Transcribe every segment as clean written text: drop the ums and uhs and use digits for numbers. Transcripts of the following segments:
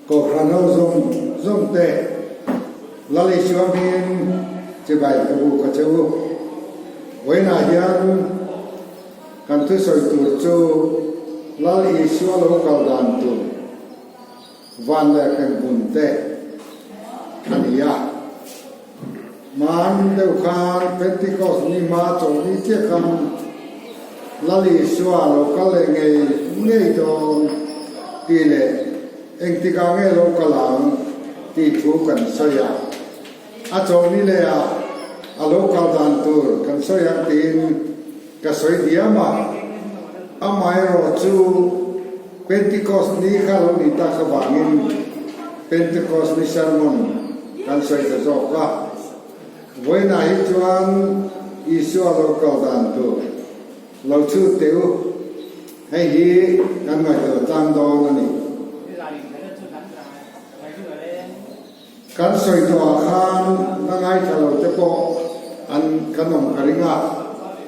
Kohhran ho zawng zawng te Lal Isua hmingin chibai ka bu ka che u. Vawiinah hian kan thusawi tur chu Lal Isua lo kal dan tur van leh hremhmun te a ni a. Hman deuh khan Pentecost ni hma chawlhni chiah khan Lal Isua lo kal leh ngei ngei dawn tih leh engtikah nge lo kal ang tih thu kan sawi a. A chawlhni leh ah a lo kal dan tur kan sawi ang tiin ka sawi diam a. Amaherawh chu Pentecost ni kha lo ni tak avangin Pentecost ni sermon kan sawi ta zawk a. Vawiinah hi chuan Isua lo kal dan tur lo chhut teh u, hei hi kan ngaihtuah tlang dawn a ni. Kan sawi tawhah khan la ngaithla lo te pawh an kan awm ka ring a,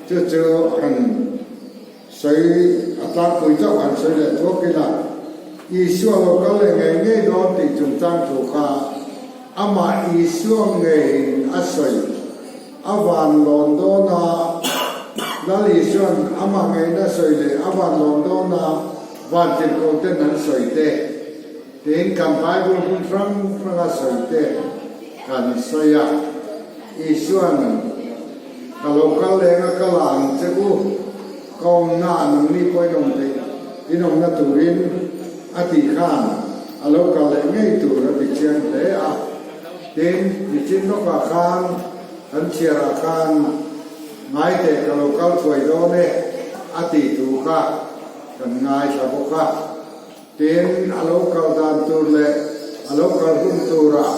chu chu han sawi a tlangpui chauh han sawi leh thuak ila, Isua lo kal leh ngei ngei dawn tih chungchang thu kha amah Isua ngeiin a sawi a van lawn dawn a, Lal Isua'n amah ngeiin a sawi leh a van lawn dawn a vantirhkoh ten an sawi te. Tin, kan Bible hmun hrang hranga sawi te kan sawi a, Isua'n, Ka lo kal leng a ka la ang che u, ka awmna ah nangni pawh in awm theih in awmna turin a tih khan a lo kal leh ngei tur a ti chiang hle a. Tin, nichin lawkah khan kan chhiarah khan Ngaite ka lo kal thuai dawn e a tih thu kha kan ngaithla bawk a. Tin, a lo kal dan tur leh a lo kal hun turah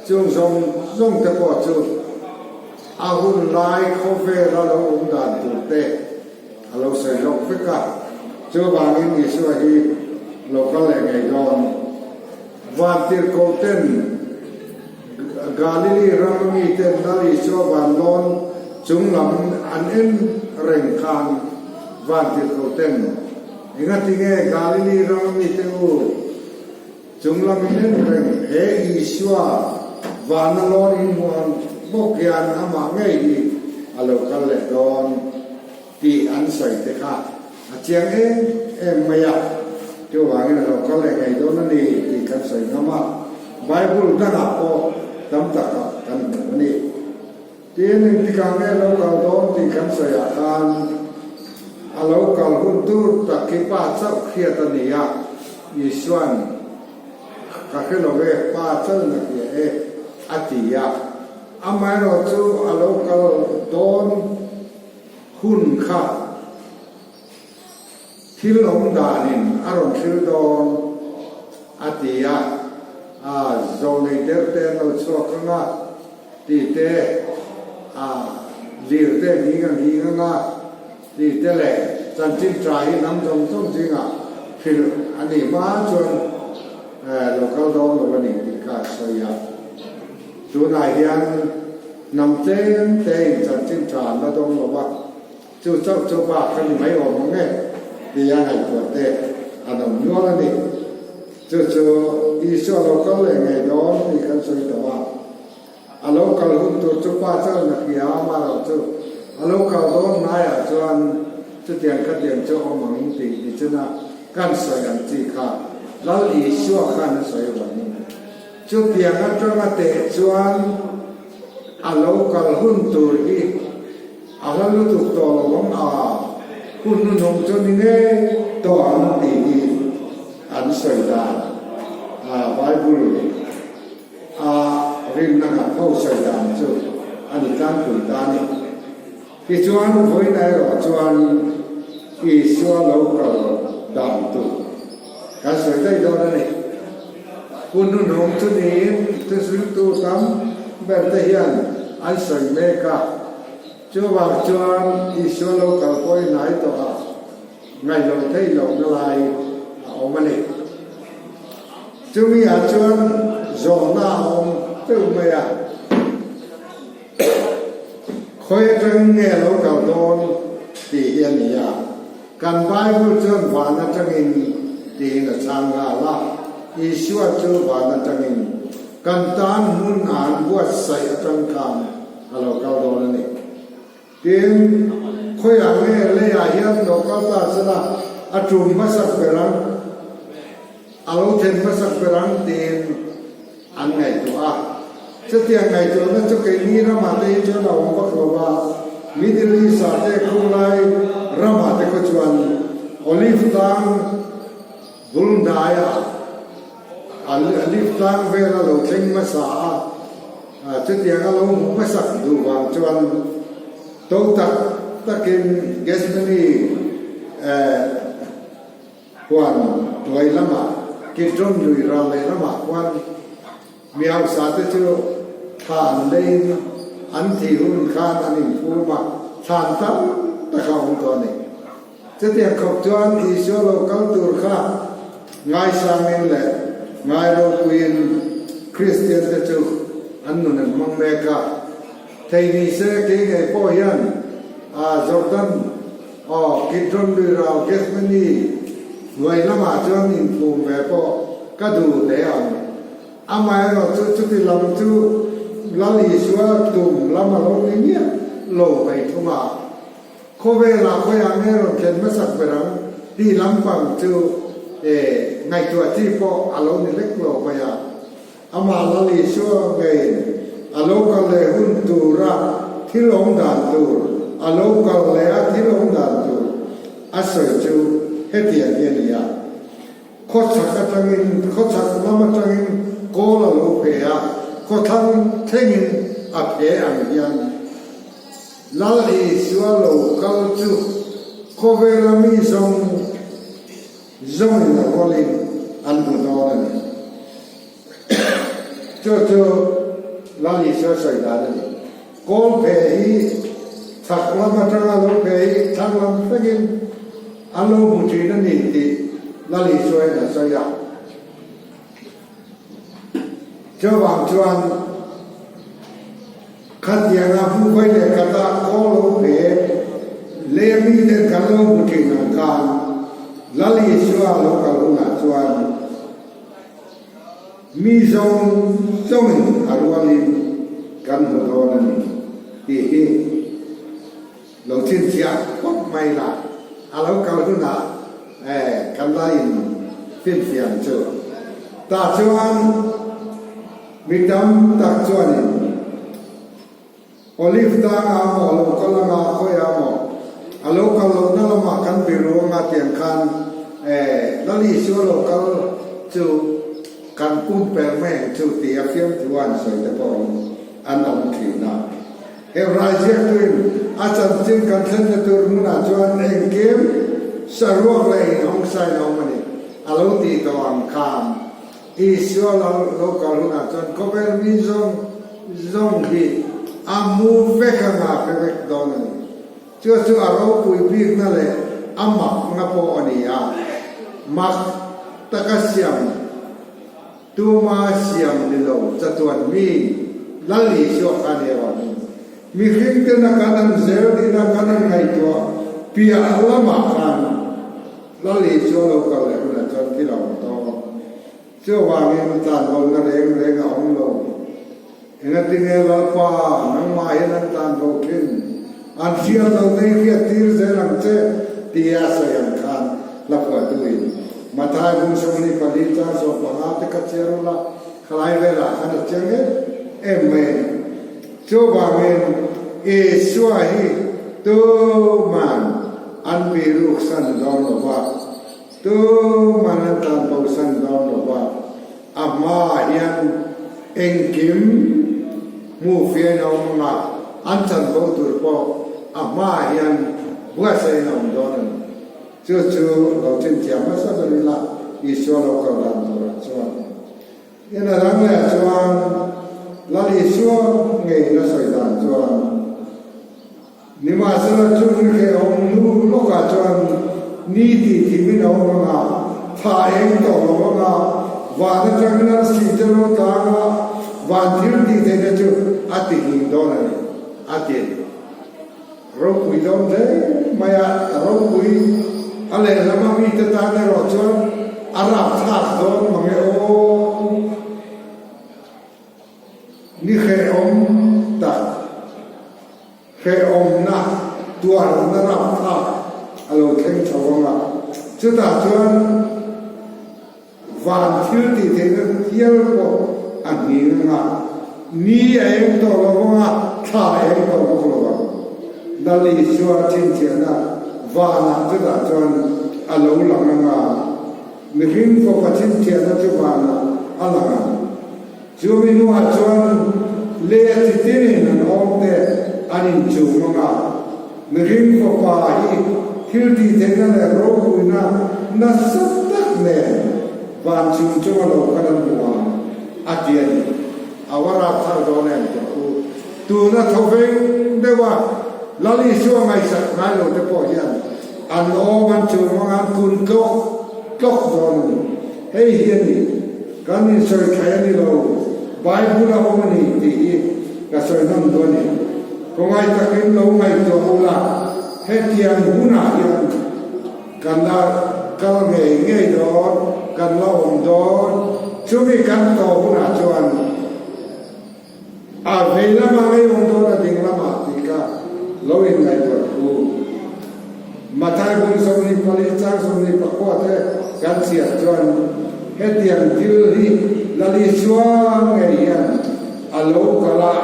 chung zawng zawng te pawh chu a hun lai khawvela lo awm dan tur te a lo sawi lawk vek a. Chuvangin Isua hi lo kal leh ngei dawn. Vantirhkoh ten Galili ram miten Lal Isua vanlawn chung lam an en reng khan vantirhkoh ten, Engatinge Galili ram mite u chung lam in en reng he Isua vana lawn in hmuh ang bawk hian amah ngei hi a lo kal leh dawn tih an sawi te kha a chiang em em mai a, chuvangin a lo kal leh ngei dawn a ni tih kan sawi ngam a, Bible dangah pawh tam takah kan hmu a ni. Tin, engtikah nge lo kal dawn tih kan sawiah khan a lo kal hun tur tak hi pa chauh hriat a ni a, Isua'n ka hre lo e, pa chauhin a hria e a ti a, amaherawhchu a lo kal dawn Hun kha thil awm danin a rawn hril dawn a ti a, a zawnei der te an lo chhuak ang a, ti te, a lir te nghing a nghing ang a, ti te leh chanchin tha hi hnam zawng zawng zingah hrilh a nih hma chuan lo kal dawn lo a ni tih kha a sawi a. Tunah hian hnam tlem te in chanchin tha an la dawng lo a, chu chauh chu bak ka ni mai awm ang e tia ngaihtuah te an awm nual a ni. Chu chu Isua lo kal leh ngei dawn tih kan sawi tawh a, a lo kal hun tur chu pa chuan a hria a, amaherawh chu a lo kal dawn hnaiah chuan chutiang khatiang chu awm ang tih nichina kan sawi ang chi kha Lal Isua khan a sawi vangin. Chutiang atanga teh chuan a lo kal hun tur hi a hla lutuk tawh lo ang a, hun hnuhnawm chu ni ngei tawh ang tih hi an sawi dan a Bible a rinna nghat ho sawi dan chu a ni tlangpui ta a ni. Tichuan vawiin erawh chuan Isua lo kal dan tur kan sawi daih dawn a ni. Hun hnuhnung chu niin thuzirtu tam ber te hian an sawi mek a, chuvang chuan Isua lo kal pawh i hnai tawh a, ngaih loh theih lohna lai a awm a ni. Chumi ah chuan zawhna a awm teuh mai a. Khawi atangin nge a lo kal dawn tih hi a ni a, kan Bible chuan van atangin tiin a chhang nghal a. Isua chu van atangin kan tan hmun a an buatsaih atang khan a lo kal dawn a ni. Tin, khawiah nge leiah hian lo kal ta sela a tum hmasak ber ang, a lo then hmasak ber ang tiin an ngaihtuah a. Chutiang ngaihtuahna chu keini ramah te hi chuan a awm vak lo va, Middle East-ah te khunglai ramah te khaw chuan Olive tlang bul hnaiah Olive tlang vel a lo thleng hmasa a, chutiang a lo hmu hmasak duh vang chuan to tak takin Gethsemane huan hnuai lamah Kidron lui ral leh lamah khuan Mi hausa te chu thlan leiin an thih hun khan an inphum a, thlan tam tak a awm tawh a ni. Chutiang khawp chuan Isua lo kal tur kha ngaisangin leh ngai ropuiin Kristian te chu an nun an hmang mek a. Thei ni se kei ngei pawh hian Jordan aw Kidron lui rau Gethsemane hnuai lamah chuan inphum ve pawh ka duh hle ang. Amaherawh chu chuti lam chu Lal Isua tum lam a lo ni miah lo mai thung a, khawvelah khawiah nge rawn thlen hmasak ber ang tih lampang chu ngaihtuah chi pawh a lo ni lek lo mai a. Amah Lal Isua ngeiin a lo kal leh hun tura thil awm dan tur, a lo kal leh a thil awm dan tur a sawi chu hetiang hi a ni a. Khawchhak atangin, khawchhak lam atangin kawl a lo phe a, khawthlang thlengin a phe ang hian Lal Isua lo kal chu khawvela mi zawng zawngin a rualin an hmu dawn a ni. Chu chu Lal Isua sawi dan a ni. Kawl phe hi chhak lam atanga lo phe hi thlang lam thlengin An lo hmu thin a ni tih Lal Isua in a sawi a. Chuvang chuan khatianga hmu khawi leh khatah kaw lo pe leh miten kan lo hmu thin ang khan Lal Isua lo kal hunah chuan mi zawng zawngin a rualin kan hmu dawn a ni tih hi Lo chhinchhiah phawt mai la, a lo kal hunah kan la in finfiam chu. Tah chuan mi tam tak chuanin Olive tangah maw a lo kal anga khawiah maw a lo kal lohna lamah kan biru anga tiang khan Lal Isua lo kal chu kan pumpelh mai ang chu tia fiamthu a an sawi te pawhin an awm thin a. Hebrai ziaktuin a chanchin kan thlenna tur hmunah chuan engkim saruak leh inhawngsain a awm a ni, a lo tih tawh ang khan. Isua lo lo kal hunah chuan khawvel mi zawng zawng hi a mu vek anga pe vek dawn a ni. Chu chu a ropui bikna leh a makna pawh a ni a, mak taka siam Tuma siam ni lo chatuan mi Lal Isua kha ni avangin mihring tena kan an zel dina kan an ngaihtuah piah lamah khan Lal Isua lo kal leh hunah chuan thil a awm dawn. Chuvangin tlanbawlna reng reng a awm lo. Engatinge Lalpa nangmah hian an tlanbo thin? An hriat lo nei hriat tir zel ang che, tia sawi ang khan hla phuahtuin Mathai bung 24 chang 15 te kha chhiar ula, khalai velah khan a chiang em em mai a ni. Chuvangin Isua hi tuman an biruk san dawn lo va, tuman an tlanbo san dawn lo va, A hmaah hian engkim hmuh fiahin a awm ang a, an chanvo tur pawh a hmaah hian buatsahin a awm dawn a ni. Chu chu lo chhinchhiah hmasa ber ila Isua lo kal dan turah chuan. In a dang leh chuan Lal Isua ngeiin a sawi dan chuan, Nimahsela chu hrehawm hnu lawkah chuan ni tih thimin a awm ang a, thla eng tawh lo ang a, van atangin arsi te lo tlang a, van thil tih theihna chu a ti nghing dawn a ni, a ti a ni. Ropui dawn hle mai a, ropui a lehlam a mite tan erawh chuan a rapthlak dawn mang e aw. Hrehawmna tuarna rapthlak a lo thleng chho ang a, chutah chuan van thil tih theihna hial pawh a hning ang a, ni a eng tawh lo ang a, thla a eng tawh bawk lo ang. Lal Isua chhinchhiahna vanah chutah chuan a lo lang ang a, mihring fawpa chhinchhiahna chu vanah a lang ang. Chumi hnuah chuan lei a chi tinin an awmte an inchum ang a, mihring fapa hi thil tih theihna leh ropuina nasa tak nen van chung chunga lo kal an hmu ang, a ti a ni. A va rap thar dawn em teh u. Tuna tho veng deuha Lal Isua ngaihsak ngai lo te pawh hian an awm an chum ang a, an kun tlawk tlawk dawn a ni. Hei hi a ni. Kan insawi thlai a ni lo, Bible a awm a ni tih hi ka sawi nawn duh a ni. Khawngaih takin lo ngaihtuah ula, hetiang hunah hian kan la kal ngei ngei dawn, kan la awm dawn, chumi kan tawh hunah chuan a vei lamah ngei awm dawn a ding lamah tih kha lo inngaihtuah thu. Mathai bung 24 chang 24 te kan chhiar chuan hetiang thil hi Lal Isua ngei hian a lo kal a,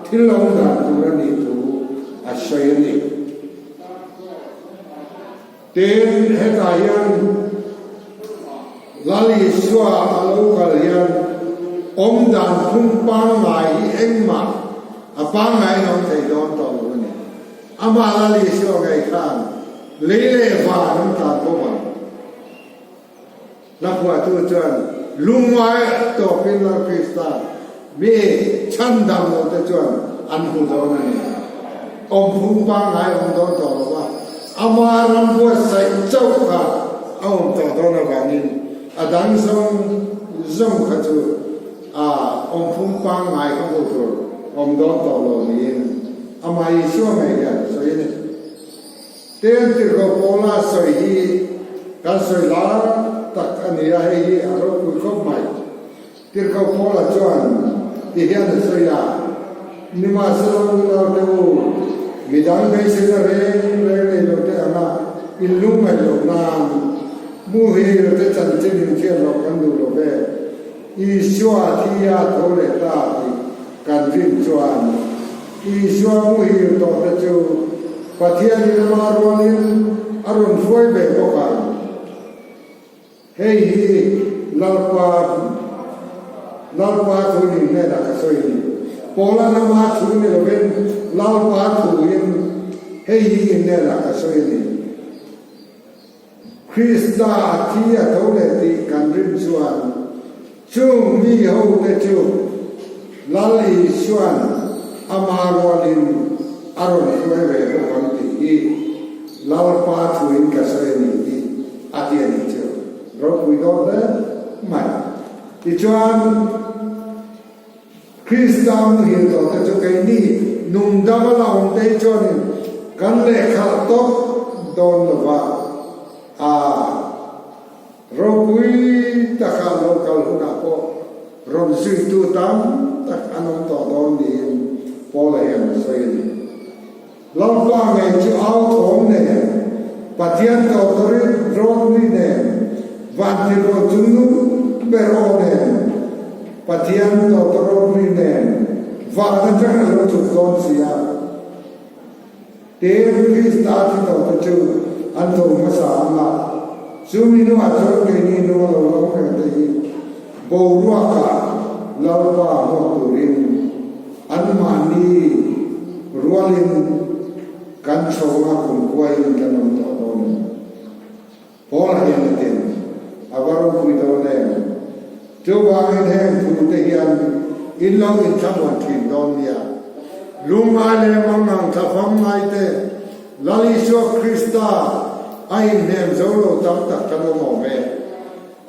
thil awm dan tur a nih thu a sawi a ni. Tin, hetah hian Lal Isua a lo kal hian awm dan phung pangngai hi engmah a pangngaiin a awm thei dawn tawh lo a ni. Amah Lal Isua ngei khan lei leh van an tlan bawk ang. Hla phuahtu chuan lungngai tawpin Lal Krista mi chhandam lo te chuan an hmu dawn a ni. Awmphung pangngai a awm dawn tawh lo va, ama ram buatsaih chauh kha a awm tawh dawn avangin a dang zawng zawng kha chu a awmphung pangngai kha hmuh tur awm dawn tawh lo niin amah Isua ngei hian a sawi a ni. Ten tirhkoh Paula sawi hi kan sawi lar tak a ni a, hei hi a ropui khawp mai. Tirhkoh Paula chuan ti hian a sawi a, Nimahsela unaute u, midang beiseina reng reng nei lote anga in lungngaih loh nan muhil te chanchin inthian loh kan duh lo ve. Isua thi a tho leh ta tih kan rin chuan Isua muhil tawh te chu Pathianin ama rualin a rawn hruai ve bawk ang. Hei hi Lalpa Lalpa thu nih hnenah ka sawi a ni. Paula'n ama thu ni lovin Lalpa thuin hei hi inhnenah ka sawi a ni. Krista a thi a tho leh tih kan rin chuan chung mi hote chu Lal Isua'n ama rualin a rawn hruai ve bawk ang tih hi Lalpa thuin ka sawi a ni tih a ti a nih chu. Ropui dawn hle mai. Tichuan. Krista muhil tawhte chu keini nungdam a la awm te hi chuanin kan lehkhalh tawp dawn lo va, a ropui taka lo kal hunah pawh rawn zuitu tam tak an awm tawh dawn niin Paula hian a sawi a ni. Lalpa ngei chu au thawm nen, Pathian tawtawrit rawtni nen, vantirhkoh chungnung ber aw nen, Pathian tawtawrawtni nen van atang a lo chhuk dawn si a. Tin, Krista thi tawhte chu an tho hmasa ang a, chumi hnuah chuan keini nung a lo lawm reng te hi boruakah Lalpa hmuak turin Anmahni rualin kan chhawng a kumkhuain kan awm tawh dawn a ni. Paul hian a tin, A va ropui dawn em? Chuvangin heng thute hian in lo inthlamuan thin dawn nia. Lungngai leh mangang thlafam ngaite Lal Isua Krista a inhnem zo lo tam tak kan awm awm e.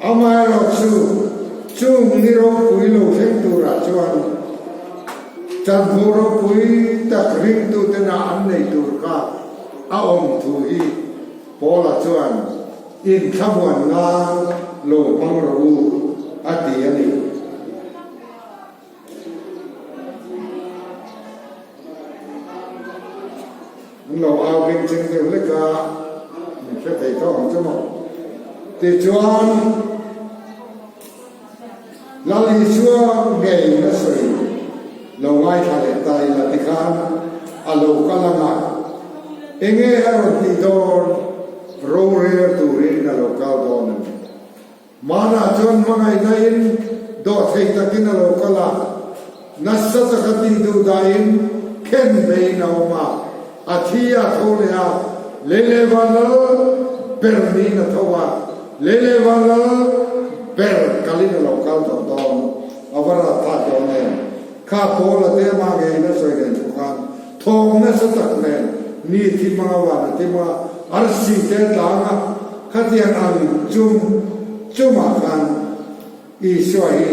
Amaherawhchu, chung ni ropui lo thleng turah chuan chanvo ropui tak ringtutena an nei tur kha a awm thu hi Paula chuan inthlamuan nan lo hmang rawh u a ti a ni. bengchheng deuh hlek a, min hre thei tho ang chu maw. Tichuan, Lal Isua ngei na sawi lo ngaithla leh ta ila tikhan a lo kal ang a, enge a rawn tih dawn rorel turin a lo kal dawn a ni. Hmanah chuan hmangaihna in dawhthei takin a lo kal a, nasa taka tih duh dahin khen beiin a awm a, a thi a tho leh a, lei leh van lal ber niin a tho a, lei leh van lal ber kalin a lo kal tawh dawn, a va rat thlak dawn em? Kha Paula te amah ngeiin a sawi nen pawh khan thawm nasa tak nen ni thi hmanga van a thi hmanga arsi te tlang a, khatiang ang chung chungah khan Isua hi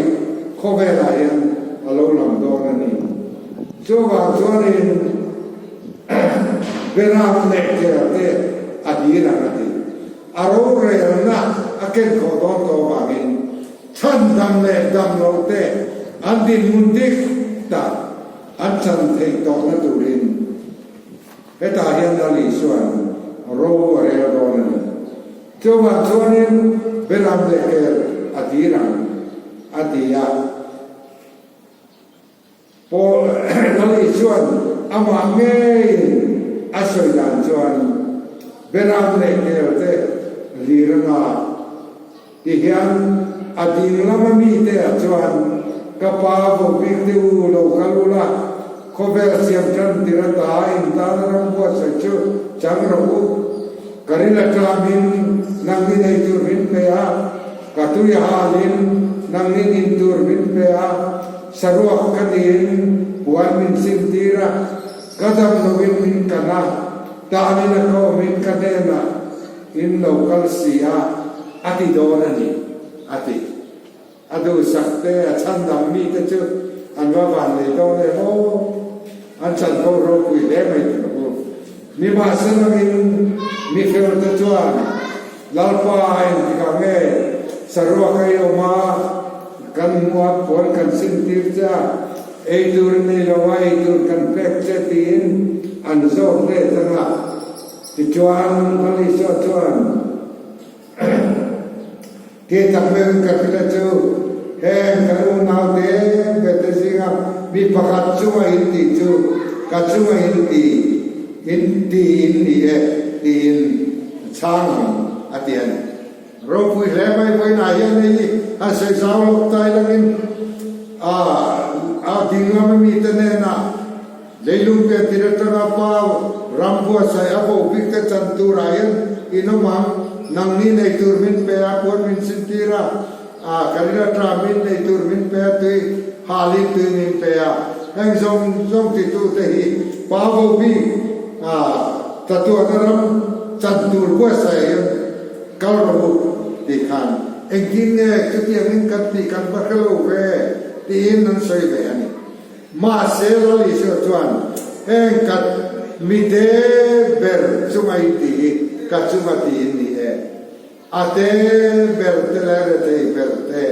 khawvelah hian a lo lang dawn a ni. Chuvang chuanin Beram leh Ker te a dir ang a ti. A rorelna a ken khawh dawn tawh avangin Chhan dam leh dam lo te an dinhmun dik tak an chan theih tawhna turin hetah hian Lal Isua'n ro a rel dawn a ni. Chuvang chuanin Beram leh Kel a dir ang, a ti a. Paul Lali chuan amah ngeiin a sawi dan chuan Beram leh Kel te lir a ngah ti hian a ding lama mite ah chuan ka pa vawbik te u lo kal ula, khawvel siam tan tir ata in tana ram buatsaih chu chang rawh u. Ka ril aṭangin nangni nei tur min pe a, ka tui a halin nangni nin tur min pe a, saruak ka niin puan min sintir a, ka dam loin min kan a, tanin a ka awmin ka hnenah in lo kal si a, a ti dawn a ni, a ti. A duhsak te, a chhandam mite chu an va van nei dawn em aw? An chanvo ropui hle mai tih ka hmu. Nimahselangin mi felte chuan Lalpa a engtikah nge saruak a i awm a, kan hmu a, puan kan sintir che a, ei tur i nei lo a, ei tur kan pek che tiin an zawt let ang a. Tichuan Lal Isua chuan, Ti tak meuhin ka hrilh a chu, heng kan unaute bete zinga mi pakhat chunga in tih chu ka chunga in ti in ti in ni e tiin chhang ang a ti a ni. Ropui hle mai vawiinah hian hei hi han sawi zau lawk ta ilangin a a ding lama mite hnenah Leilung pian tir atanga pa ram buatsaih a bo bik te chan turah hian in awm ang, nangni nei tur min pe a, puan min sin tir a, a ka ril ata min nei tur min pe a, tui halin tui min pe a, heng zawng zawng titu te hi pa bo bik a chatuahna ram chan tur buatsaih hian kal rawh u tih khan engtin nge chutiangin kan tih kan va hre lo ve tiin an sawi ve a ni. Mahse Lal Isua chuan, Heng ka mite ber chunga i ti hi ka chunga ti in ni e. A te ber te leh rethei ber te,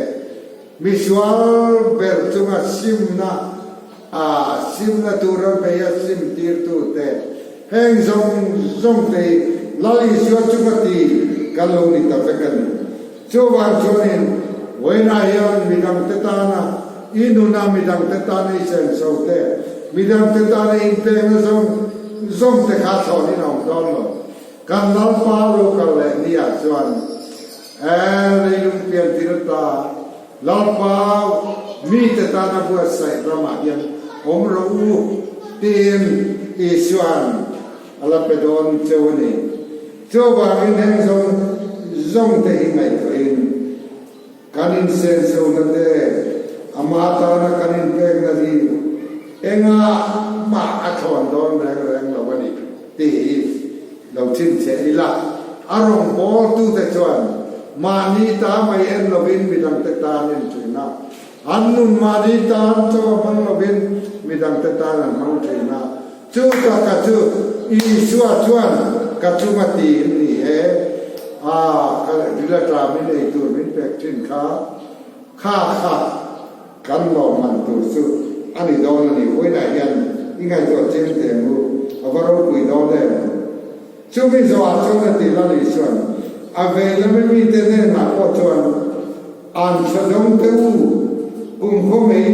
misual ber chunga simna a simna tura bei a sim tirtu te, heng zawng zawng te hi Lal Isua chunga ti kan lo ni ta vek a ni. Chuvang chuanin vawiinah hian midangte tana i nuna midangte tana i senso te, midangte tana i inpekna zawng zawng te kha thlawhin a awm dawn lo. Kan Lalpa lo kal leh niah chuan e leilung pian tir ata Lalpa mite tana buatsaih ramah hian awm rawh u tiin Isua'n a la pe dawn cheu a ni. Chuvangin heng zawng zawng te hi ngaihtuahin kan insenso-na te, ama tana kan inpekna hi engah mah a thlawn dawn reng reng lo a ni tih hi lo chhinchhiah ila. A rawngbawltute chuan mahni ta mai en lovin midangte tan en thin a, an nun mahni tan chaw a hmang lovin midangte tan an hmang thin a. Chu taka chu Isua chuan ka chunga tiin ni e, a ka ril ata min ei tur min pek thin kha, kha kha kan lawmman tur chu a ni dawn a ni. Vawiinah hian i ngaihtuah chiang teh ang u, a va ropui dawn em? Chumi zawhah chuan a ti Lal Isuan a vei lama mite hnenah pawh chuan, An tha dawng teh u, kum khaw mai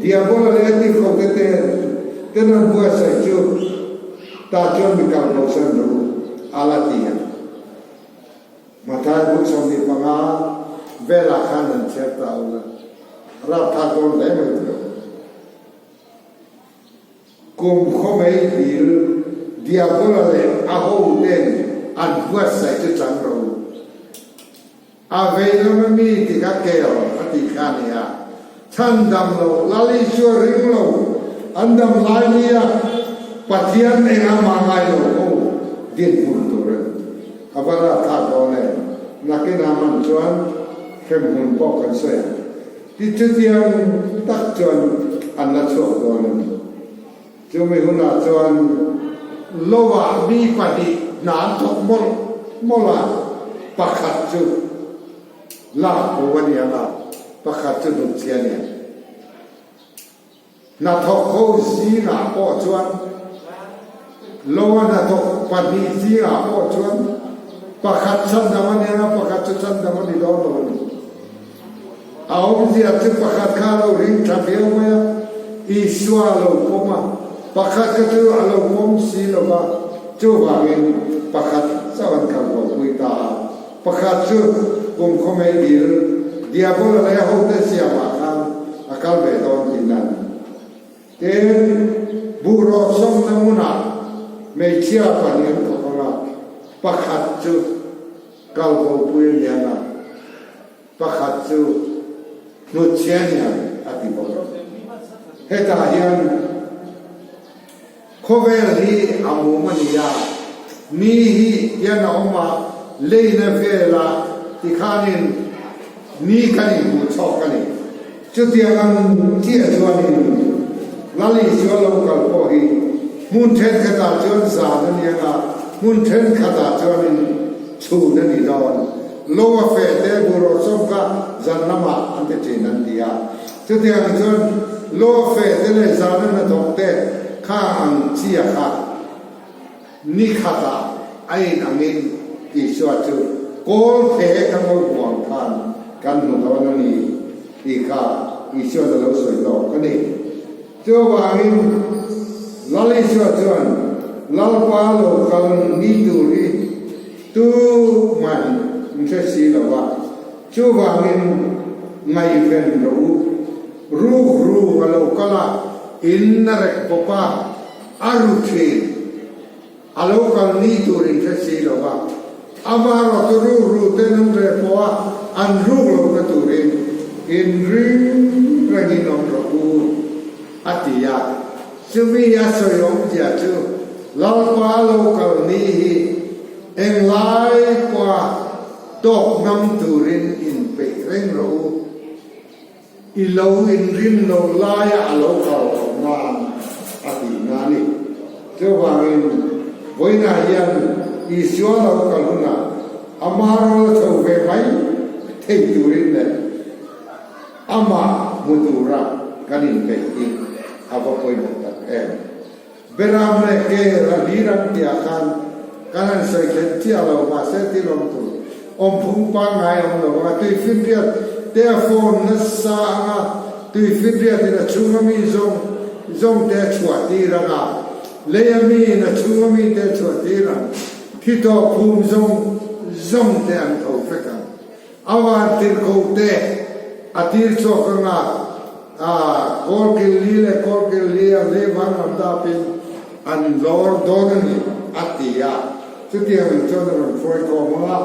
Diabola leh a tirhkohte te ten an buatsaih chu tah chuan mi kal bosan rawh u, a la ti a. Mathai bu 25 velah khan an chhiar ta ula, rapthlak dawn hle mai tih awm. Kum khaw mai dil Diabola leh a hoten an buatsaih chu chang rawh u. A vei lama mi ti kha kel a tih kha a ni a, chhan dam lo Lal Isua ring lo an dam lai nia Pathian enga mah ngai lo ho dinhmun tur a ni. A va rahthlak dawn em? Nakinah man chuan hremhmun pawh kan sawi ang. Ti chutiang tak chuan an la chhuak dawn a ni. Chumi hunah chuan Loa mi pahnih hna an thawk mawlh mawlh a, pakhat chu lak bo a ni ang a, pakhat chu hnutchhia a ni ang. Hnathawk ho zingah pawh chuan Loa hnathawk pahnih zingah pawh chuan pakhat chhandam a ni ang a, pakhat chu chhandam a ni dawn lo a ni. A awmzia chu pakhat kha a lo ring tha viau mai a, Isua a lo pawm a, pakhat kha chu a lo pawm si lo va, chuvangin pakhat chauh an kal bawhpui ta a. Pakhat chu kum khawmei dil Diabola leh a hote siamah khan a kal ve dawn tihna a ni. Tin, buhrawh sawmna hmunah hmeichhia pahnih an thawk ang a, pakhat chu kal bawhpui a ni ang a, Pakhat chu hnutchhia niang a ti bawk a. Hetah hian khawvel hi a mum a ni a, ni hi hian a awm a, leina vela tikhanin ni kan inhmuh chhawk a ni. Chutiang ang chiah chuanin Lal Isua lo kal pawh hi hmun thenkhatah chuan zan a ni ang a, hmun thenkhatah chuanin chhun a ni dawn. Lo a feh te buhrawh sawm kha zan lamah an ti thin an ti a. Chutiang chuan lo a feh te leh zan a hnathawk te kha ang chiah kha. Ni khatah a in angin Isua chu kawl the ka ngo buang khan kan hmu dawn a ni tih kha Isua'n a lo sawi lawk a ni. Chuvangin Lal Isua chuan Lalpa lo kal ni tur hi tu man in hre si lo va, chuvangin ngaihven rawh u. Ruk ru a lo kal a, in a rek bawk a. A ru thin. A lo kal ni tur in hre si lo va. Amaherawh chu ruk ru ten an reh pawh a, an ruk lo na turin in ring rengin awm rawh u, a ti a. Chumi a sawi awmzia chu Lalpa lo kal ni hi englai pawha tawk ngam turin inpeih reng rawh u. I lo inrin lo laia a lo kal loh nan a tihna a ni. Chuvangin, vawiinah hian Isua lo kal hunah ama rawl a chho ve mai thei turin leh amah hmu tura kan inpeih hi a va pawimawh tak em. Beram leh kel a hlir an tihah khan kan han sawi thlen chiah lo, mahse thil awm tur awmphung pangngai a awm lo vang a, tuifinriat te a phone nasa ang a, tuifinriat in a chhunga mi zawng zawng te a chhuah tir ang a, lei a mi in a chhunga mi te a chhuah tir ang, thi tawh phum zawng zawng te an tho vek ang. A van tirhkoh te a tir chhuak ang a, Kawl kil li leh kawl kil li ang leh van lam dapin an lawr dawn a ni, a ti a. Chutiang in chuan a rawn hruai khawm ang a,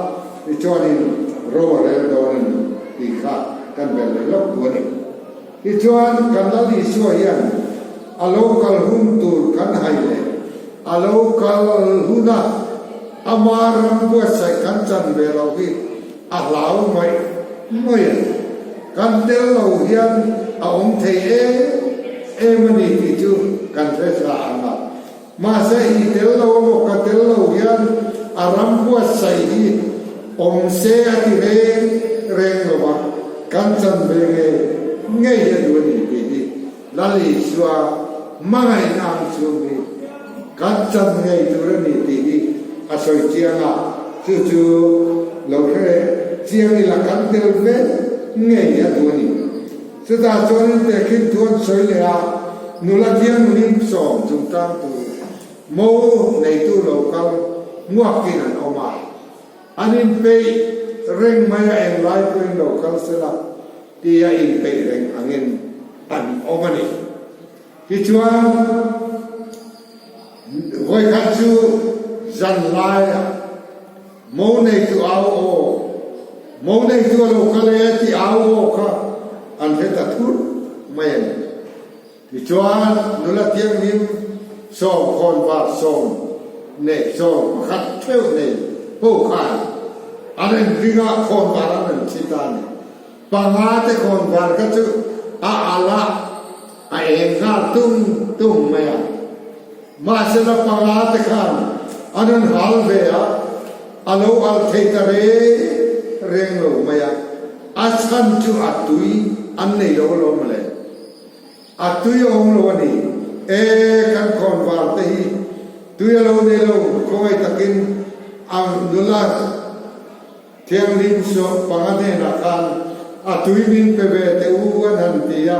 tichuanin ro a rel dawn a ni tih kha kan belh leh lawk tu a ni. Tichuan kan Lal Isua hian a lo kal hun tur kan hai leh a lo kal huna ama ram buatsaih kan chan ve loh hi a hlau mai mai a ni. Kan tel lo hian a awm thei em em a ni tih chu kan hre sa ang a. Mahse i tel lo emaw ka tel lo hian a ram buatsaih hi awm se a ti reng reng lo va, kan chan ve ngei ngei hi a duh a ni tih hi Lal Isua hmangaihna ang chhung hi kan chan ngei tur a ni tih hi. a sawi chiang a, chu chu lo hre chiang ila kan tel ve ngei a duh a ni. Chutah chuanin tehkhin thu an sawi leh a, nula thianghlim sawm chungchang tur mo neitu lo kal hmuakin an awm a, an inpeih reng mai a englai pawhin lo kal sela tia inpeih reng angin an awm a ni. Tichuan, vawikhat chu zan laiah mo neitu au aw, mo neitu a lo kal e tih au aw kha an hre ta thur mai a ni. Tichuan, nula thianghlim sawmkhawnvar 11 theuh nei ho khan an inring a, khawnvar an rawn chhi ta a ni. Panga te khawnvar kha chu a al a, a eng nghal tung tung mai a. Mahsela panga te khan an rawn hal ve a, a lo al thei ta reng reng lo mai a, a chhan chu a tui an nei lo alawm mawle. A tui a awm lo a ni. E, kan khawnvar te hi tui a lo nei lo, khawngaih takin a nula. Thianghlim suak panga hnenah khan a tui min pe ve teh u an han ti a,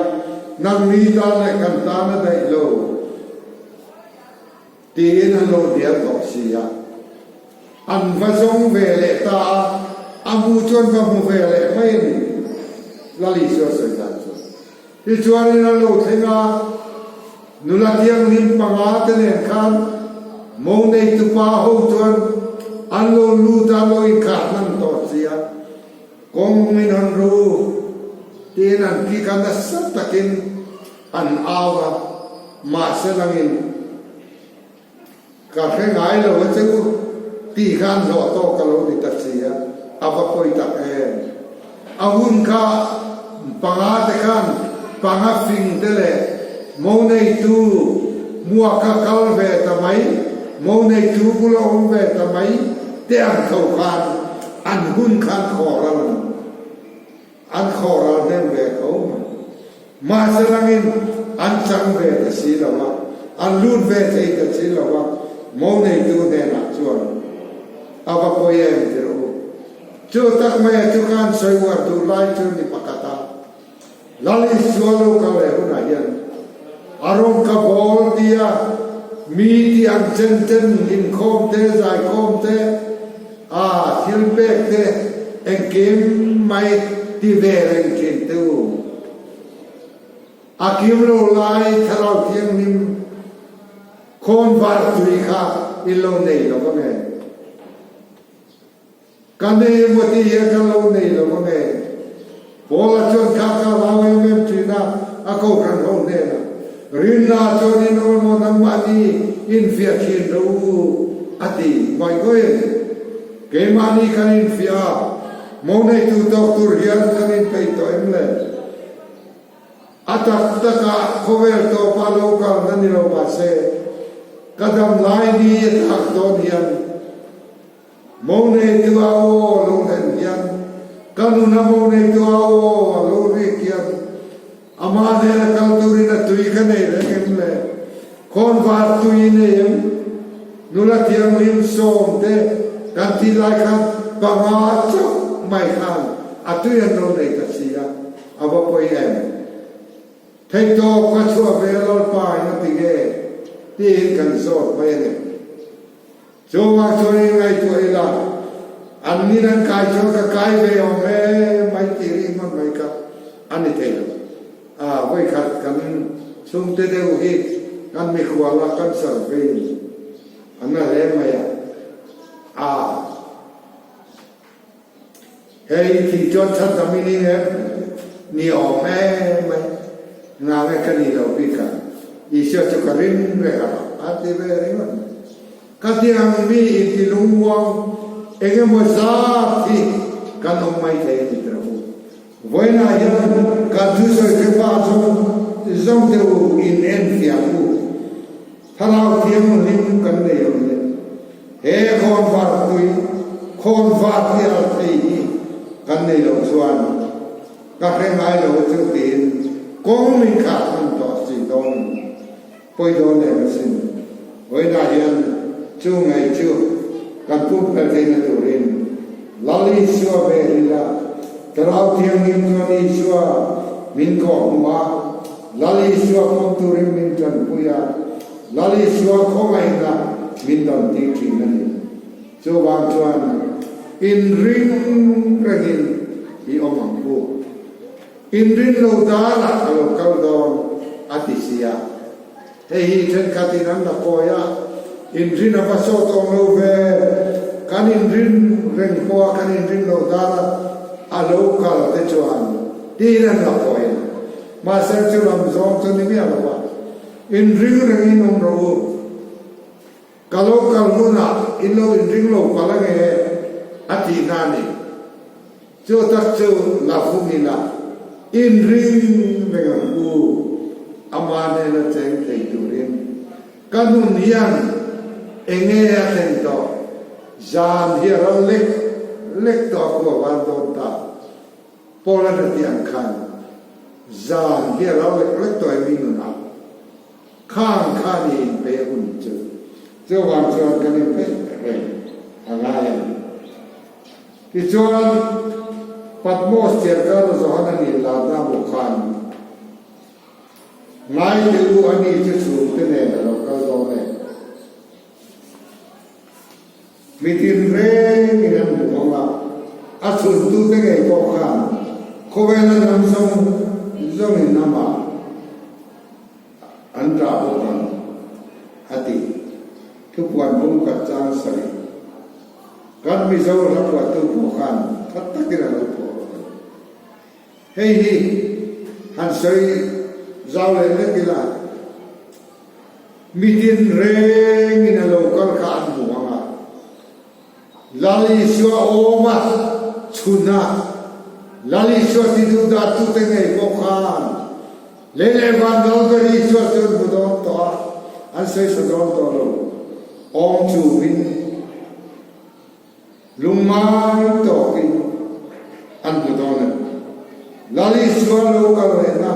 nangni tan leh kan tan a daih lo tiin an lo hnial tawh si a. An va zawng ve leh ta a, a hmu chuan va hmu ve leh mai a ni, Lal Isua sawi dan chuan. Tichuanin an lo thleng a, nula thianghlim panga te nen khan mo neitupa ho chuan an lo lut a, an lo inkhah hman tawh si a, kawng in hawn ru tiin an kik a, nasa takin an au a, mahse langin Ka hre ngai lo a che u tih khan hlawh tawk ka lo ni ta si a, a va pawi tak em. A hun kha panga te khan panga fing te leh mo neitu hmuaka kal ve ta mai, mo neitu bula awm ve ta mai te ang tho khan an hun khan khawhral an An khawhral hnem ve tho mai. Mahse rangin an chang ve ta si lo a, an lut ve thei ta si lo a, mo neitu hnenah chuan a va pawi em ti rawh u. Chu tak mai a chu khan sawi uar duh lai chu ni pakhat a, Lal Isua lo kal leh hunah hian a rawn ka bawl tia mi ti ang chen chen inkhawm te, zaikhawm te, A thil pek te engkim mai ti ve reng thin te u. A kim lo lai Thlarau Thianghlim khawnvar tui kha in lo nei lo vang e. Ka nei emaw tih hian ka lo nei lo vang e. Paula chuan kha ka hlau em em thin a, a kohhran ho hnenah, Rinna chuan in awl maw nangmahni infiah thin rawh u, a ti ngawih ngawih a ni. Keimahni kan infiah a, mo neitu tawk tur hian kan inpeih tawh em le? A tak takah khawvel tawpa lo kalna ni lo mahse, ka dam lai ni a thlak dawn hian, Mo neitu a aw lo thlen hian ka nuna mo neitu a aw a lo rik hian amah hnena kal turin a tui ka nei reng em le? Khawnvar tui i nei em? Nula thianghlim sawm te kan tih lai khan panga chauh mai khan a tui an lo nei ta si a, a va pawi em? Theihtawp ka chhuah ve Lalpa in a ti nge? tiin kan zawt mai a ni. Chuvang chuan in ngaihtuah ila, an nin an kai chuan ka kai ve awm e mai tih rih hman mai kha a ni thei lo. A vawikhat kan chhungte deuh hi kan mikhual a kan survey an na hle mai a, a hei i thih chuan chhandam i ni em? Ni awm e mai, ngang e ka ni lo bik a, Isua chu ka ring reng a, a ti ve ringawt mai. Ka ti ang mi inti lungmuang eng emaw zat hi kan awm mai thei a ni tirh u. Vawiinah hian kan thusawi hrepa zawng zawng te u in enfiah u. Thlarau Thianghlim kan nei awm le. He khawnvar tui, khawnvar ti alh thei hi kan nei loh chuan ka hre ngai lo chu tiin kawng min khah hman tawh si dawn a ni. Pawi dawn em asin. Vawiinah hian chu ngei chu. pumpelh theihna turin Lal Isua ve ila, Thlarau Thianghlim chuan Isua min kawhhmuh a, Lal Isua pawm turin min tanpui a, Lal Isua khawngaihna min dawn tir thin a ni. Chuvang chuan inring rengin i awm ang u. Inrin lo danah ka lo kal dawn a ti si a. Hei hi thenkhatin an la kawi a, inrin a va sawt awm lo ve, kan inrin reng pawha kan inrin loh dana a lo kal te chuan tiin an la kawi a. Mahse chu lam zawng chu ni miah lo va, inring rengin awm rawh u. Ka lo kal hunah in lo inring lo palh ange a tih hna ni. Chu tak chu la vung ila inring reng ang u, ama hnena cheng thei turin ka nun hian enge a thlen tawh, zan hi a ral lek lek tawh a khua van dawn ta. Paul a na tih ang khan zan hi a ral lek lek tawh em i nunah? Khang kha ni inpeih a hun chu. Chuvang chuan kan inpeih reng a ngai a ni. Tichuan, Patmos Tiarkar Johana nih larna hmuh khan ngai teh u a ni chu chhungte nen a lo kal dawn e. Mi tinrengin an hmu ang a, a chhuntute ngei pawh khan khawvela hnam zawng zawngin amah an ṭah bawk ang, a ti. Thupuan bung khat chang sarih. Kan Mizo hla phuahtu pawh khan tha takin a lo phuah bawk a ni. Hei hi han sawi zau leh lek ila, mi tinrengin a lo kal kha an hmu ang a, Lal Isua awm a chhun a, Lal Isua ti duh dah tute ngei pawh khan lei leh van dal ber Isua chu an hmu dawn tawh a, an sawi sa dawn tawh lo. Awm chungin Lungngai tawkin an hmu dawn a ni. Lal Isua lo kal lehna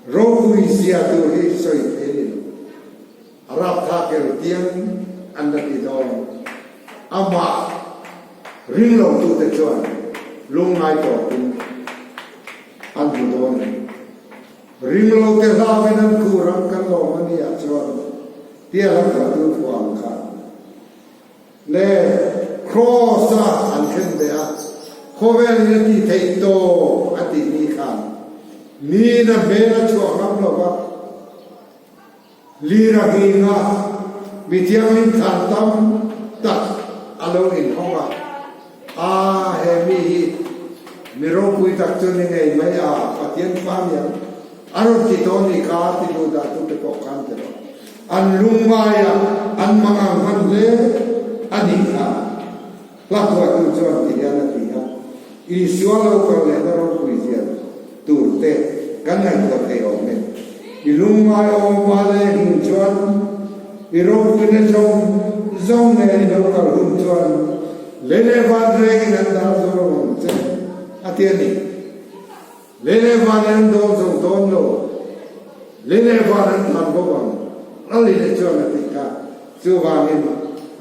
ropui zia tur hi sawi thei a ni lo. A rapthlak ero tiang an la ti dawn. Amah ring lotute chuan lungngai tawkin an hmu dawn a ni. Ring lote hlauin an khur ang kan lawm a nih ah chuan tia lam khaltu phuah ang kha. Le Kraws-a an thlen leh a, khawvelin a tih theih tawp a tih ni khan miin a hmel a chhuah ngam lo va, lir a nghing a, mi thianghlim thlan tam tak a lo inhawng a, a he mi hi mi ropui tak chu ni ngei mai a, Pathian fa nia. A rawn ti tawh ni kha ti duh dah tute pawh khan ti lo. An lungngai a, an mangang hman hle a nih kha. Hla phuahtu chuan ti hian a ti a, Isua lo kal lehna ropui zia tur te kan ngaihtuah thei awm e. I lungngai awm a leh hnu chuan i ropuina zawng zawng nen i lo kal hun chuan lei leh van rengin an dar zo lo ang che, a ti a ni. Lei leh van an dawn zo dawn lo, lei leh van an tlan bawk ang, Laline chuan a ti kha. Chuvangin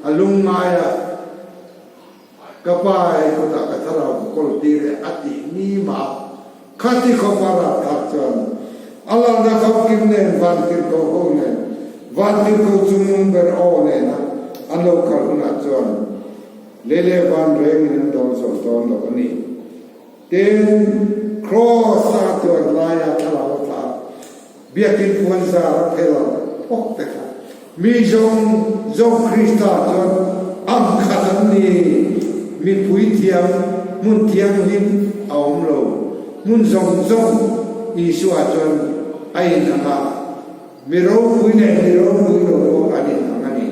a lungngai a, Ka pa hei kutah ka thlarau ka kawl tir e a tih ni mah khati khawpa rapthlak chuan a lalna famkim nen vantirhkoh ho nen vantirhkoh chungnung ber aw nena an lo kal hunah chuan lei leh van rengin an dawn zo dawn lo a ni. Tin, Kraws-a tuan laia thlarau a tla, biakin puan zar a phel ang phawk te kha mi zawng zawng Krista chuan ang khat an ni. Mipui thiam, hmun thianghlim a awm lo. Hmun zawng zawng Isua chuan a inang a, mi ropui leh mi ropui lo pawh an inang a ni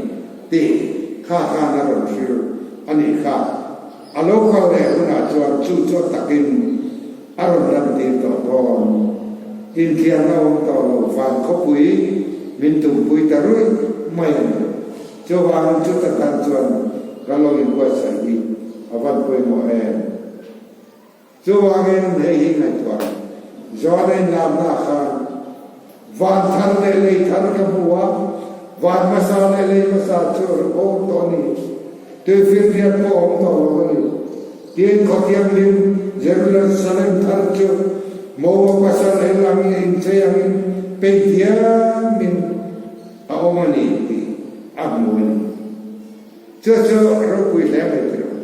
tih kha khan a rawn hrilh a nih kha. A lo kal leh hunah chuan chu chu a takin a rawn lantir tawh dawn. Inthiarna awm tawh lo van khawpui min tumpui ta ruih mai a ni. Chuvangin chuta tan chuan kan lo inbuatsaih hi a van pawimawh em? Chuvangin hei hi ngaihtuah John-a inlarna khan van thar leh lei thar ka hmu a, van hmasa leh lei hmasa chu a rawn awm tawh a ni. Tuifinriat pawh a awm tawh lo a ni. Tin, khaw thianghlim Jerusalem thar chu Moab pasal el angin a inchei angin peih diamin a awm a ni tih a hmu a ni. Chu chu ropui hle mai tiraw.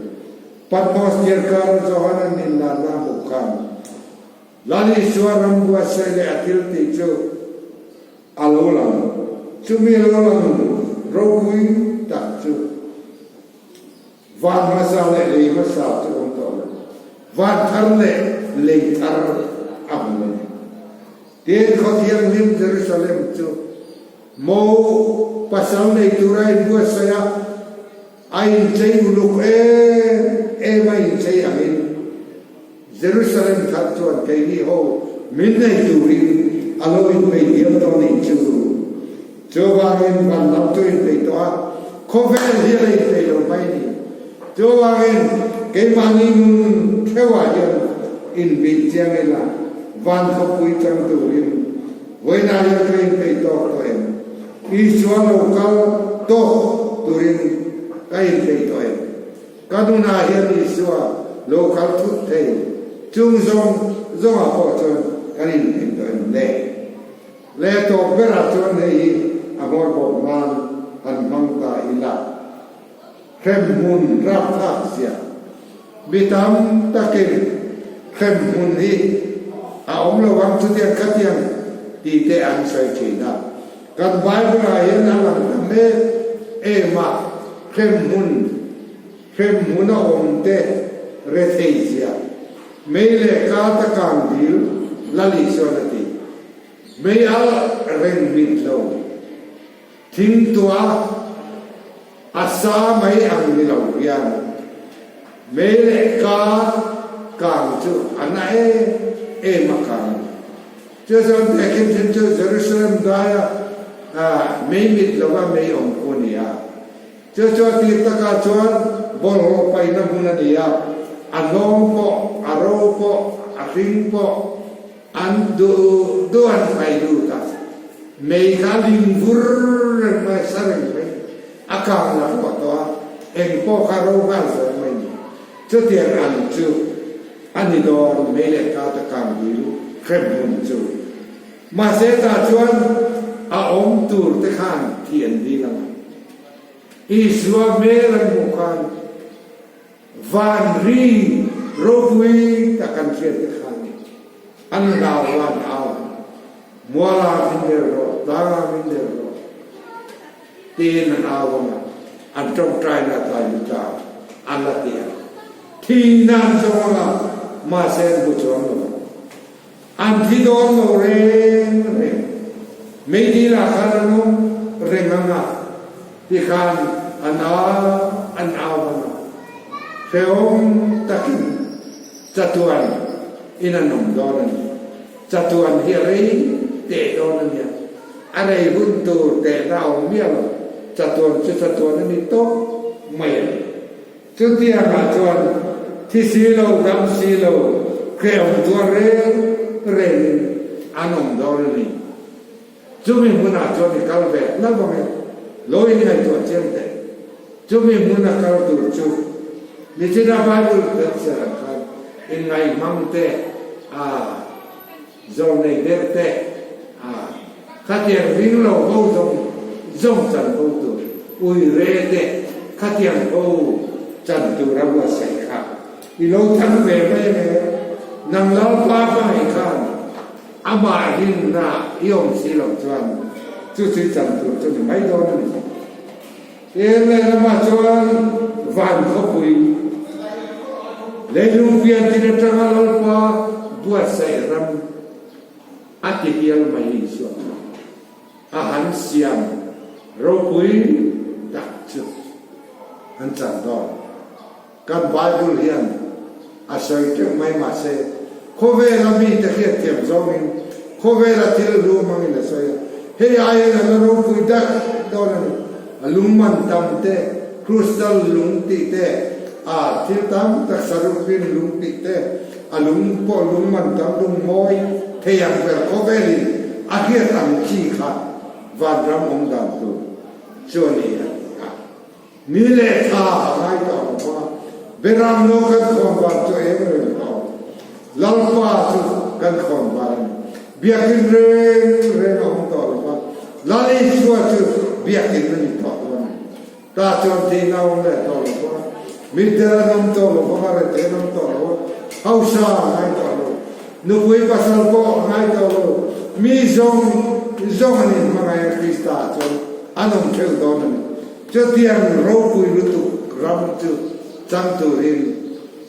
Patmos thliarkara Johanan inlarna a hmuh khan Lal Isua ram buatsaih leh a thil tih chu a lo lang. Chumi lo lang ropui tak chu van hmasa leh lei hmasa chu awm tawh lo, van thar leh lei thar a hmu a ni. Tin, khaw thianghlim Jerusalem chu mo pasal nei tura inbuatsaih a, A inchei uluk em em a inchei angin Jerusalem thar chuan keini ho min nei turin a lo inpeih diam tawh nih chu. Chuvangin van lam chu inpeih tawh a, khawvel hi a la inpeih lo mai ni. Chuvangin keimahni nun theuhah hian inbih chiang ila van khawpui chang turin vawiinah hian ka inpeih tawk tawh em? Isua lo kal tawk turin ka inpeih tawh em? Ka nunah hian Isua lo kal thut thei chung zawng zawngah pawh chuan kan inpeih tawh em le? Le tawp berah chuan hei hi a hmawr bawk nan han hmang ta ila. Hremhmun rapthlak zia mi tam takin hremhmun hi a awm lo ang chutiang khatiang tih te an sawi thin a. Kan Bible ah hian a lang ta mek em a, hremhmun, hremhmun a awm te rethei zia, mei leh ka ta kang dil Lal Isuan a ti. Mei alh reng mit lo. Thingtuah a sa mai ang ni lo hian mei leh kar kang chu a na em em a kang a ni. Chu chuan tehkhin thin chu Jerusalem daia mei mit lova mei awm khu a ni a. Chu chu a tir takah chuan bawlhhlawh paihna hmun a ni a, a hnawng pawh, a ro pawh, a hring pawh, An duh duh an thai lut a, mei kha ling vur reng mai, sa reng mai, a kang la ruah tawh a, eng pawh kha ro nghal zel mai ni. Chutiang ang chu a ni dawn mei leh ka ta kang dil hrem hun chu. Mahse tah chuan a awm tur te khan thi an dil ang a. Isua hmel an hmuh khan Van ri ropui tak an hriat te khan an hlau an au, Muala min der rawh, tlanga min der rawh tiin an au ang a, an tawngtaina tlai ni ta an la ti a. Thihna an zawng ang a, mahse an hmu chuang lo ang. An thi dawn lo reng reng. Meidil ah khan an awm reng ang a, tikhan an au an au ang a, hrehawm takin chatuan in an awm dawn a ni. Chatuan hi a rei teh dawn a nia, a rei hun tur tehna a awm miah lo, chatuan chu chatuan a ni tawp mai a ni. Chutiangah chuan thi si lo, dam si lo, hrehawm tuar reng rengin an awm dawn a ni. Chumi hmunah chuan i kal ve hlauh ang e, lo inngaihtuah chiang teh. Chumi hmuna kal tur chu nichina Bible kan chhiar ang khan inngaihmang te a zawlnei der te a khatiang ring lo ho zawng zawng chan ho tur ui re te khatiang ho chan tur a buatsaih kha i lo thang ve mai ang e. Nang Lalpa hmangaih khan Amah rinna i awm si loh chuan chu chu i chan tur chu ni mai dawn a ni. Eng leh lamah chuan van khawpui leilung piantir atanga Lalpa buatsaih ram a ti hial mai Isua kha a han siam ropui tak chu an chan dawn. Kan Bible hian a sawi teuh mai mahse khawvela mite hriatthiam zawngin khawvela thil hlu hmangin a sawi a, hei aiin a la ropui daih dawn a ni. A lung man tam te, crystal lung tih te, a thil tam tak sarupin lung tih te, a lung pawh lung man tam lung mawi thei ang ber khawvelin a hriat ang chi kha vanram awm dan tur chu a ni a. Ni leh thla a ngai tawh lo va, Beram no kan khawnvar chu eng reng tawh. Lalpa chu kan khawnvar a ni. Biakin reng reng a awm tawh lo va, Lal Isua chu biakin a ni tawh dawn a ni. Tah chuan thihna a awm leh tawh lo va, mitdel an awm tawh lo va, rete an awm tawh lo va, hausa a ngai tawh lo, nupui pasal pawh a ngai tawh lo, mi zawng zawng an inhmangaih a Krista ah chuan an awm theuh dawn a ni. Chutiang ropui lutuk ram chu chang turin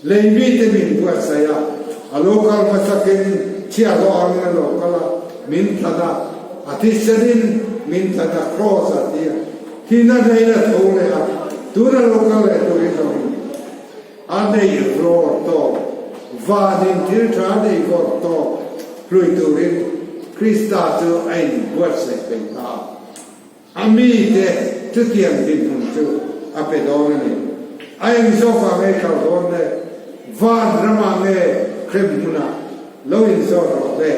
lei mite min buatsaih a, a lo kal hmasakin chhiahhlawh angin a lo kal a, min thlan a, a thisenin min thlan a, kraws a ti a, thihna hnein a tho leh a, tuna lo kal leh turin lo in a neih rawr tawk, vanin thil tha a neih vawrh tawk hlui turin Krista chu a inbuatsaih thei ta a. A mite chutiang dinhmun chu a pe dawn a ni. A eng zawkah nge kal dawn le? Van ramah nge hrem hmunah lo inzawt rawh le?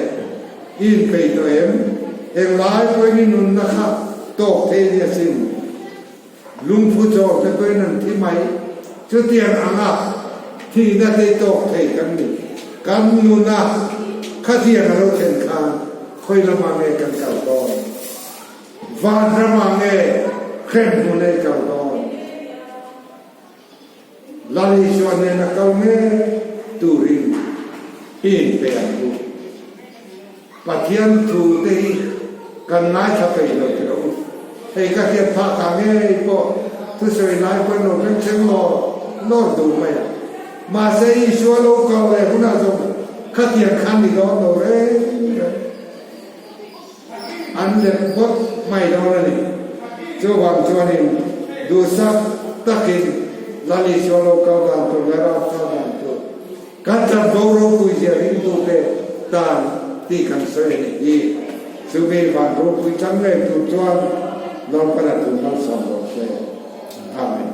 I inpeih tawh em? Englai pawhin i nunna kha tawk thei nia sin. Lungphu chaw te pawhin an thi mai. Chutiang anga thihna te i tawk thei kan ni. Kan nuna khatiang a lo thlen khan khawi lamah nge kan kal dawn? Vanram ah nge hrem hmun ei kal dawn? Lal Isua hnena kal nge turin i inpe ang u. Pathian thu te hi kan ngaithla peih lo tih rawh u. Hei ka hriat phah ta ngei pawh thusawi lai pawhin lo bengchheng lawr lawr duh mai a. Mahse Isua lo kal leh hunah zawng khatiang khan ni dawn lo reng reng. An lep bawk mai dawn a ni. Chuvang chuanin duhsak takin Lal Isua lo kal dan tur leh raltha dan tur kan chanvo ropui zia ringtute tan tih kan sawi a nih hi. Chumi van ropui chang ngei tur chuan Lalpana thu malsawm rawh se. Amen.